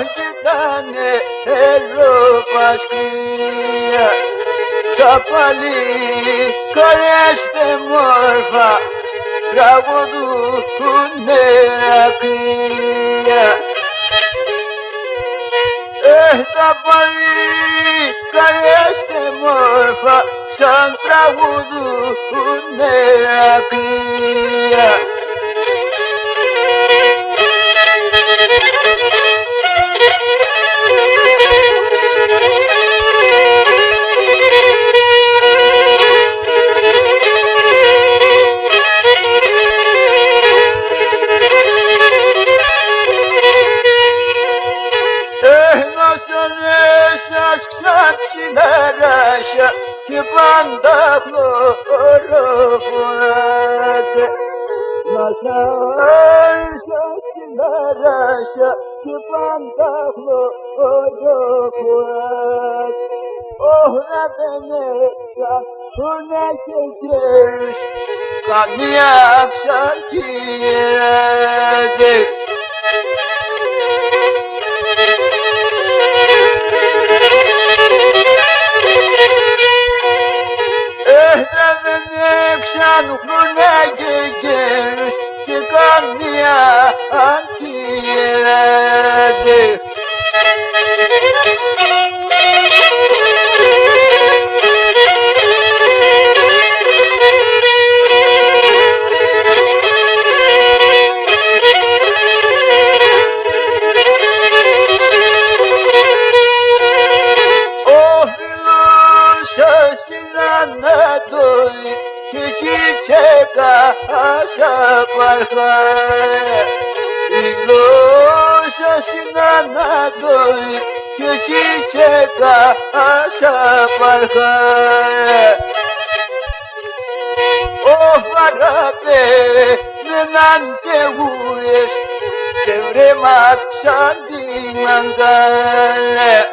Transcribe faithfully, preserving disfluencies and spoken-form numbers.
Ιτάνε έρωμ' πα σκία, τα παλί' καρέστ' εμόρφα τραγουδούν με ακρία. Ε, τα παλί' καρέστ' εμόρφα, σαν τραγουδούνε ακρία. Έν' ας ανέσας ξαν ψιλαράσια και πάντα χλωροφοράτε. Ας ανέσας ψιλαράσια και πάντα χλωροφοράτε. Ωχ, να δεν έχ' Σ' ατούνε και γέρους, καμία ψαλκή γεράτε. Έχ' να δεν έχ' σ' ατούνε και γέρους και καμία ψαλκή γεράτε. Ο φίλος σας σην Ανατολήν κι εκεί τσέκα ας απαρχάρ'. Φιλός σας σην Ανατολήν κι εκεί τσέκα ας απαρχάρ'. Ω, παραπέθαναν και ούλες και βρέμα' σαν τη μαγκάλ'.